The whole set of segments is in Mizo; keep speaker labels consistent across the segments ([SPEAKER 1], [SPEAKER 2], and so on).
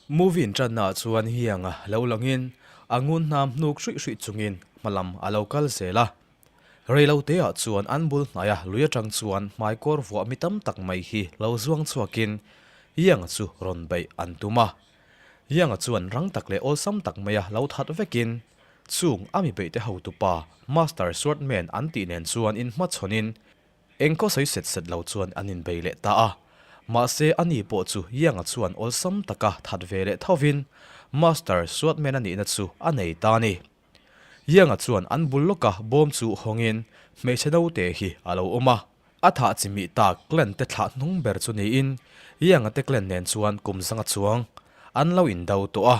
[SPEAKER 1] Movie inṭannaah chuan hianga lo langin a ngun hnam hnuk hruih hruih chungin hmalam a lo kal zel a. Reiloteah chuan an bul hnaia lui aṭang chuan hmaikawr vuah mi tam tak mai hi lo zuang chhuakin Yang-a chu rawn beih an tum a. Yang-a chuan rang tak leh awlsam tak maia lo that vekin chung a mi beihte hotupa Master Swordman an tih nen chuan inhmachhawnin Engkaw sawi set set lo chuan an inbei leh ta a. Mahse, ani pawh chu Yang-a chuan awlsam taka that ve leh thovin Master Swordman-a nihna chu a nei ta a ni. Yang-a chuan an bul lawka bawm chu hawngin hmeichhe naute hi a lo awm a. A thah chi mih tak clan te thlah hnung ber chu niin Yang-a te clan nen chuan kum zanga chuang an lo indo tawh a.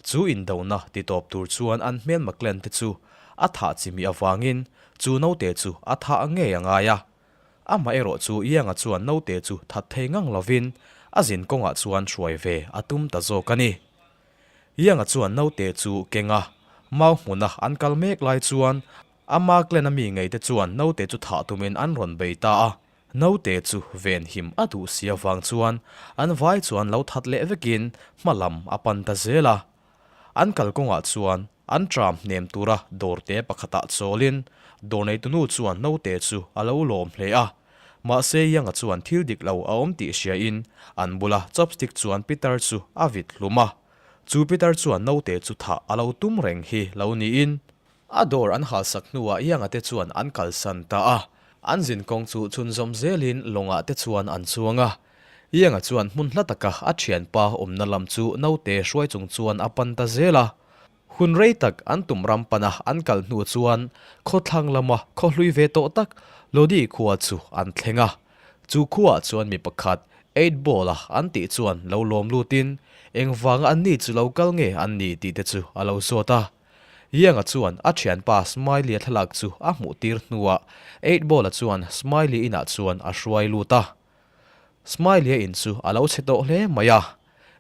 [SPEAKER 1] Chu indona ti tawp tur chuan an hmelma clan te chu a thah chi mih avangin chu naute chu a thah ngei a ngai a. Amaherawh chu Yang-a chuan naute chu that thei ngang lovin a zin kawngah chuan hruai ve a tum ta zawk a ni. Yang-a chuan naute chu keng a, mau hmuna an kal mek lai chuan ama clan a mi ngei te chuan naute chu thah tumin an rawn bei ta a. Naute chu ven him a duh si avang chuan an vai chuan lo that leh vekin hma lam a pan ta zel a. An kalkawngah chuan an tram hnem tura dawrte pakhatah chawlin dawr neitunu chuan naute chu a lo lawm hle a. Mahse Yang-a chuan thil dik lo a awm tih hriain an bula chopstick chuan Peter chu a vit hlum a. Chu Peter chuan naute chu thah a lo tum reng hi lo niin. A dawr an halsak hnuah Yang-a te chuan an kalsan ta a. An zin kawng chu chhunzawm zelin lawngah te chuan an chuang a. Yang-a chuan hmun hla taka a thianpa awmna lam chu naute hruai chung chuan a pan ta zel a. Hun rei tak an tum ram pana an kal hnu chuan khawthlang lama khaw hlui ve tawh tak Lodi khua chu an thleng a. Chu khuaah chuan mi pakhat eight ball-a an tih chuan lo lawm lutin engvanga an ni chu lo kal nge an ni tih te chu a lo zawt a. Yang-a chuan a thianpa Smiley-a thlalak chu a hmuh tir hnuah eight ball-a chuan Smiley inah chuan a hruai lut a. Smiley-a in chu a lo chhe tawh hle mai a.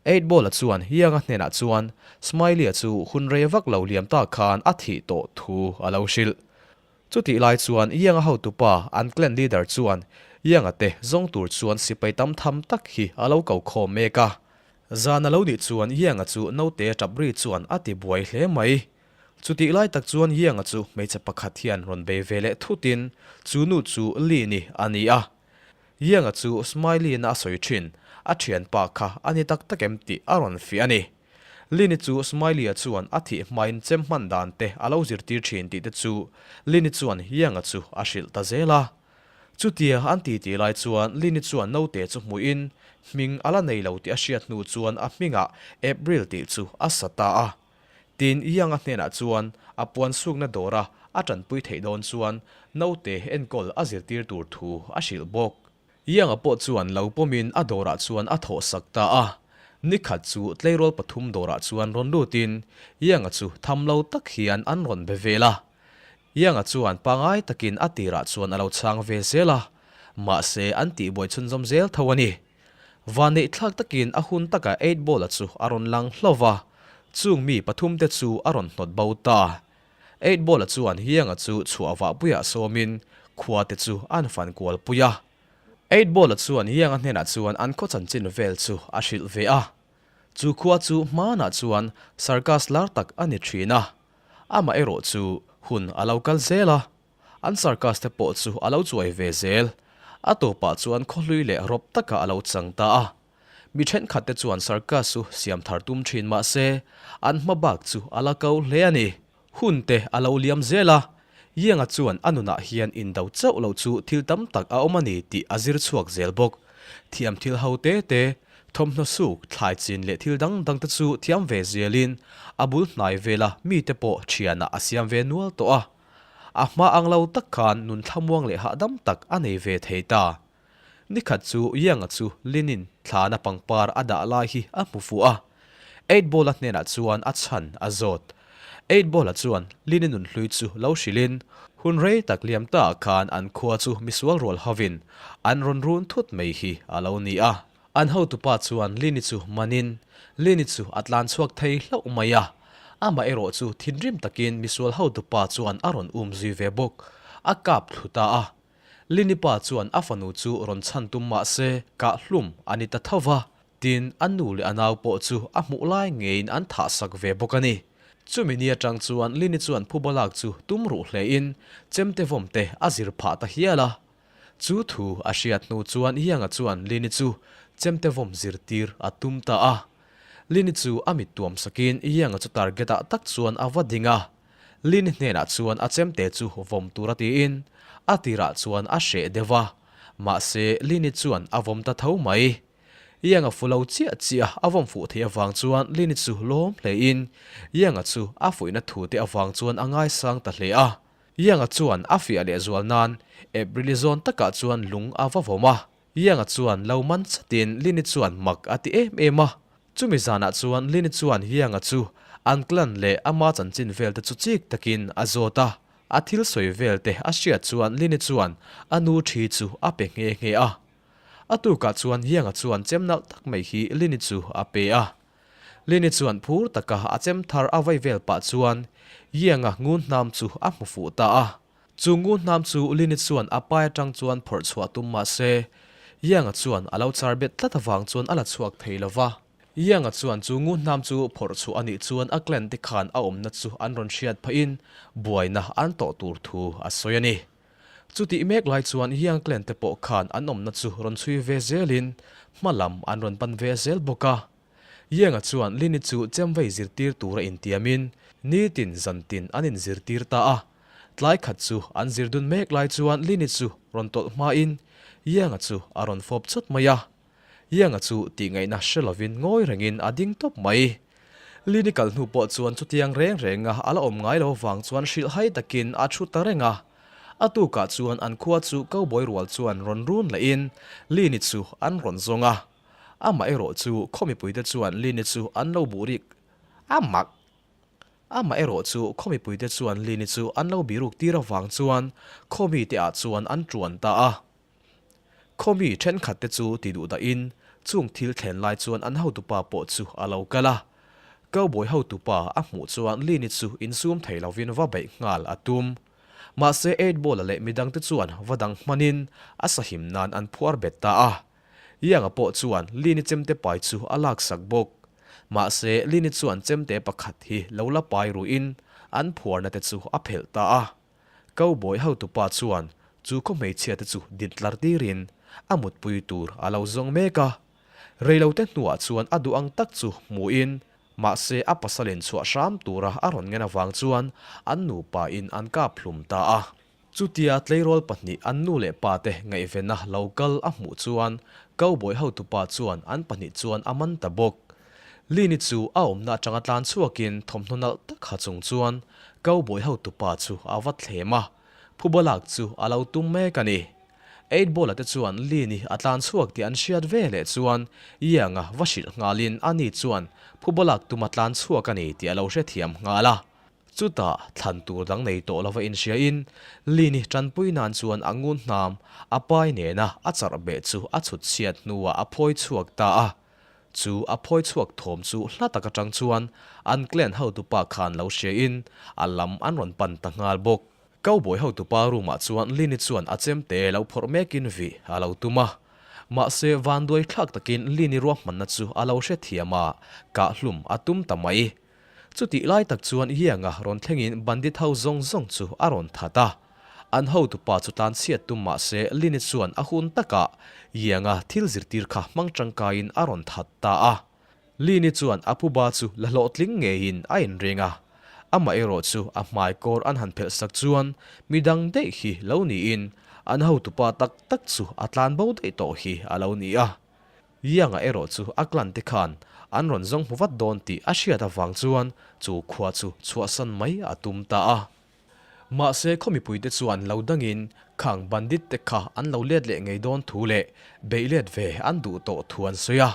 [SPEAKER 1] Eightball-a chuan Yang-a hnenah chuan Smiley-a chu hun rei vak lo liam tak khan a thih tawh thu a lo hrilh. Chutih lai chuan Yang-a hotupa an clan leader chuan Yang-a te zawng tur chuan sipai tam tham tak hi a lo ko khawm mek a. Zan a lo nih chuan Yang-a chu naute tap ri chuan a ti buai hle mai. Chutih lai tak chuan Yang-a chu hmeichhe pakhat hian rawn bei ve leh thutin chu nu chu Lin-i a ni a. Yang-a chu Smiley-na a sawi thin, a thianpa kha a ni tak tak em tih a rawn fiah a ni. Lin-i chu Smiley-a chuan a thih hmain chem hman dan te a lo zirtir thin tih te chu Lin-i chuan Yang-a chu a hrilh ta zel a. Chutia an titi lai chuan Lin-i chuan naute chu hmuhin hming a la nei lo tih a hriat hnu chuan a hmingah April tih chu a sa ta a. Tin, Yang-a hnenah chuan a puan sukna dawra a tanpui theih dawn chuan naute enkawl a zirtir tur thu a hrilh bawk. Yang-a pawh chuan lo pawmin a dawrah chuan a thawhsak ta a. Nikhat chu tleirawl pathum dawrah chuan rawn lutin Yang-a chu tham lo tak hian an rawn be vel a. Yang-a chuan pangai takin a tirah chuan a lo chhang ve zel a, mahse an tihbuai chhunzawm zel tho a ni. Vanneih thlak takin a hun takah eight ball-a chu a rawn lang hlauh va, chung mi pathumte chu a rawn hnawt bo ta. Eight ball-a chuan Hianga chu chhuah vah puiah sawmin khua te chu an fan kual pui a. Eight ball-a chuan Hianga hnenah chuan an khaw chanchin vel chu a hrilh ve a. Chu khua chu hmanah chuan circus lar tak a ni thin a, amaherawh chu hun a lo kal zel a. An circus te pawh chu a lo chuai ve zel. A tawpah chuan khawhlui leh rawp takah a lo chang ta a. Mi thenkhat te chuan circus chu siam thar tum thin mah se, an hma bak chu a la ko hle a ni. Hun te a lo liam zel a, Yang-a chuan a nunah hian indo chauh lo chu thil tam tak a awm a ni tih a zir chhuak zel bawk. Thiam thil ho te te, thawmhnaw suk, thlai chin leh thil dang dang te chu thiam ve zelin a bul hnai vela mite pawh thianah a siam ve nual tawh a. A hma ang lo tak khan nun thlamuang leh hahdam tak a nei ve thei ta. Nikhat chu Yang-a chu Lin-in thlana pangpar a dah lai hi a hmu fuh a. Eight Ball-a hnenah chuan a chhan a zawt. Eight Ball-a chuan Lin-i nun hlui chu lo hrilhin, hun rei tak liam taah khan an khua chu misual rual hovin an rawn run thut mai hi a lo ni a. An hotupa chuan Lini chu manin Lini chu a tlan chhuak thei hlauh mai a, amah erawh chu thinrim takin misual hotupa chuan a rawn um zui ve bawk, a kap thlu ta a. Lini pa chuan a fanu chu rawn chhan tum mah se kah hlum a ni ta tho va. Tin, a nu leh a nau pawh chu a hmuh lai ngeiin an thahsak ve bawk a ni. Chumi ni atang chuan Lini chuan phuba lak chu tum ruh hlein chemte vawmte a zir phah ta hial a. Chu thu a hriat hnu chuan Ianga chuan Lini chu chemte vawm zirtir a tum ta a. Lini chu a mit tuam sakin Ianga chu target ah tak chuan a va ding a. Lini hnenah chuan a chemte chu vawm tur a tiin a tirah chuan a hreh deuh a. Mahse Lini chuan a vawm ta tho mai. Ianga fu lo chiah chiah a vawm fuh theih avang chuan Lini chu lawm hlein Ianga chu a fuihna thu te avang chuan a ngaisang ta hle a. Ianga chuan a fiah leh zual nan April-i zawn takah chuan lung a va vawm a. Ianga chuan lo man chatin Lini chuan mak a ti em em a. Chumi zanah chuan Lini chuan Ianga chu an clan leh ama chanchin vel te chu chik takin a zawt a. A thil sawi vel te a hriat chuan Lini chuan a nu thi chu a pe nghe nghe a. A tukah chuan Ianga chuan chem nalh tak mai hi Lini chu a pe a. Lini chuan phur taka a chem thar a vai vel pah chuan Ianga ngun hnam chu a hmu fuh ta a. Chu ngun hnam chu Lini chuan a pai atang chuan phawrh chhuah tum mah se, Ianga chuan a lo char bet tlat avang chuan a la chhuak thei lo va. Ianga chuan chu ngun hnam chu phawrh chhuah a nih chuan a clan te khan a awmna chu an rawn hriat phahin buaina an tawh tur thu a sawi a ni. Chutih mek lai chuan Young clan te pawh khan an awmna chu rawn chhui ve zelin hma lam an rawn pan ve zel bawk a. Young-a chuan Lini chu chemvei zirtir tura intiamin nitin zantin an inzirtir ta a. Tlai khat chu an zir dun mek lai chuan Lini chu rawn tawlh hmain Young-a chu a rawn fawp chawt mai a. Ianga chu tihngaihna hre lovin ngawi rengin a ding tawp mai. Lini kal hnu pawh chuan chutiang reng renga a la awm ngai lo vang chuan hrilhhai takin a thu ta reng a. A tukah chuan an khua chu cowboy rual chuan rawn run lehin Lini chu an rawn zawng a. Amah erawh chu khaw mipuite chuan Lini chu an lo buh rik a mak. Amah erawh chu khaw mipuite chuan Lini chu an lo biruk tir avang chuan khaw mite ah chuan an tuan ta a. Khawmi thenkhat te chu ti duh dahin chung thil thlen lai chuan an hotupa pawh chu a lo kal a. Cowboy hotupa a hmuh chuan Lini chu insum thei lovin va beih nghal a tum. Mahse Eightball-a leh midangte chuan va dang hmanin a sahim nan an phuar bet ta a. Young-a pawh chuan Lini chemte pai chu a laksak bawk. Mahse Lini chuan chemte pakhat hi lo la pai ruhin an phuarna te chu a phelh ta a. Cowboy hotupa chuan chu khaw hmeichhia te chu din tlar tirin a mutpui tur a lo zawng mek a. Reilote hnuah chuan a duh ang tak chu hmuhin mahse a pasalin chhuah hram tura a rawn ngen avang chuan an nupa in an kap hlum ta a. Chutia tleirawl pahnih an nu leh pa te ngaihvena lo kal a hmuh chuan Cowboy hotupa chuan an pahnih chuan a man ta bawk. Lini chu a awmna atanga tlan chhuakin thawmhnaw nalh tak ha chung chuan Cowboy hotupa chu a va thlem a, phuba lak chu a lo tum mek a ni. Eightball-a te chuan Lini a tlan chhuak tih an hriat ve leh chuan Ianga va hrilh nghalin ani chuan phuba lak tuma tlan chhuak a ni tih a lo hrethiam nghal a. Chutah thlan tur dang nei tawh lova inhriain Lini tanpui nan chuan a ngun hnam a pai nena a charh beh chu a chhut chhiat hnuah a phawi chhuak ta a. Chu a phawi chhuak thawm chu hla tak atang chuan an clan hotupa khan lo hriain a lam an rawn pan ta nghal bawk. Cowboy hotupa room ah chuan Lini chuan a chemte lo phawrh mekin vih a lo tum a. Mahse vanduai thlak takin Lini ruahmanna chu a lo hrethiam a, kah hlum a tum ta mai. Chutih lai tak chuan Ianga rawn thlengin bandit ho zawng zawng chu a rawn that a. An hotupa chu tlan chhiat tum mah se Lini chuan a hun takah Ianga thil zirtir kha hmang tangkaiin a rawn that ta a. Lini chuan a puba chu la hlawhtling ngeiin a inring a. Amaherawh chu a hmai kawr an han phelh sak chuan midang daih hi lo niin an hotupa tak tak chu a tlan bo daih tawh hi a lo ni a. Ianga erawh chu a clan te khan an rawn zawng hmu vat dawn tih a hriat avang chuan chu khua chu chhuahsan mai a tum ta a. Mahse khaw mipuite chuan lo dangin khang bandit te kha an lo let leh ngei dawn thu leh beih let ve an duh tawh thu an sawi a.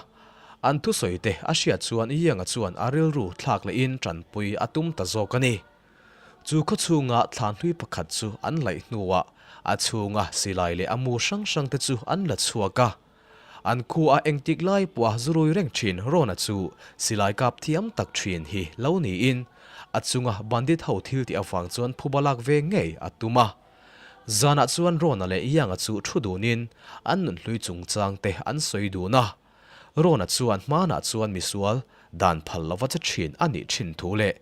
[SPEAKER 1] An thusawi te a hriat chuan Ianga chuan a rilru thlak lehin tanpui a tum ta zawk a ni. Chu khaw chhunga thlan hlui pakhat chu an laih hnuah a chhunga silai leh a mu hrang hrang te chu an la chhuak a. An khua a engtik lai pawha zurui reng thin Rona chu silai kap thiam tak thin hi lo niin a chunga bandit ho thil tih avang chuan phuba lak ve ngei a tum a. Zanah chuan Rona leh Young-a chu thu dunin an nunhlui chungchang te an sawi dun a. Rona chuan hmanah chuan misual dan phal lova che thin a nih thin thu leh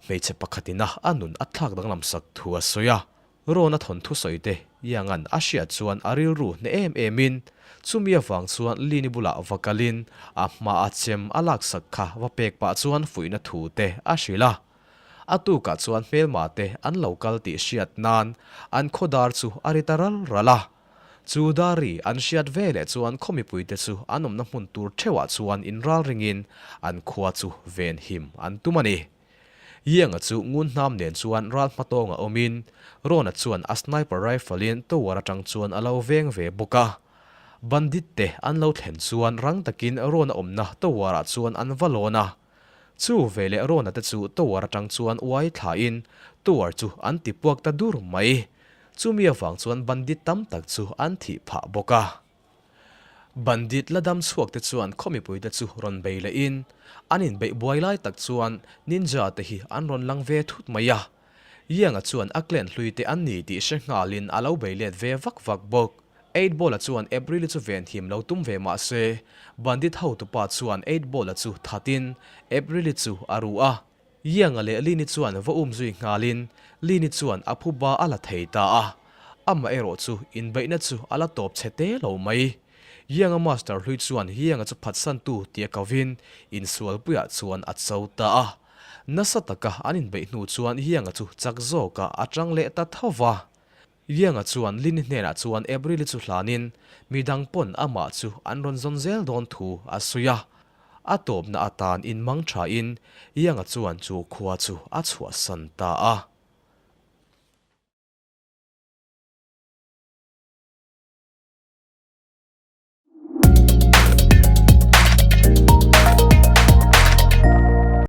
[SPEAKER 1] hmeichhe pakhatina a nun a thlak danglam sak thu a sawi a. Rona thawnthu sawi te Ianga'n a hriat chuan a rilru hneh em emin chumi avang chuan Lini bulah va kalin a hmaa chem a laksak kha va pek pah chuan fuihna thu te a hrilh a. A tukah chuan hmelma te an lo kal tih hriat nan an khawdar chu a ri ta ral ral a. Chu dar-i an hriat ve leh chuan khaw mipuite chu an awmna hmun tur theuhah chuan inral ringin an khua chu venhim an tum a ni. Ianga chu ngun hnam nen chuan ral hmatawnga awmin Rona chuan a sniper rifle-in tower atang chuan a lo veng ve bawk a. Bandit te an lo thlen chuan rang takin Rona awmna tower-ah chuan an va lawn a. Chu veleh Rona te chu tower atang chuan uai thlain tower chu an ti puak ta dur mai. Chumi avang chuan bandit tam tak chu an thih phah bawk a. Bandit la dam chhuak te chuan khaw mipui te chu rawn bei leh in an inbeih buai lai tak chuan ninja te hi an rawn lang ve thut mai a. Ianga chuan a clan hlui te an ni tih hre nghal in a lo bei let ve vak vak bawk. Eight Ball-a chuan April-i chu venhim lo tum ve mah se bandit hotupa chuan Eight Ball-a chu that in April-i chu a ru a. Ianga leh Lini chuan va um zui nghalin Lini chuan a phuba a la thei ta a, amah erawh chu inbeihna chu a la tawp chhe te lo mai. Ianga master hlui chuan Ianga chu phatsantu tia kovin insualpuiah chuan a cho ta a. Nasa taka an inbeih hnu chuan Ianga chu chak zawkah a tang leh ta tho va. Ianga chuan Lini hnenah chuan April-i chu hlanin midang pawn amah chu an rawn zawn zel dawn thu a sawi a. A tawpna atan inmang thain Ianga chuan chu khua chu a chhuahsan ta a.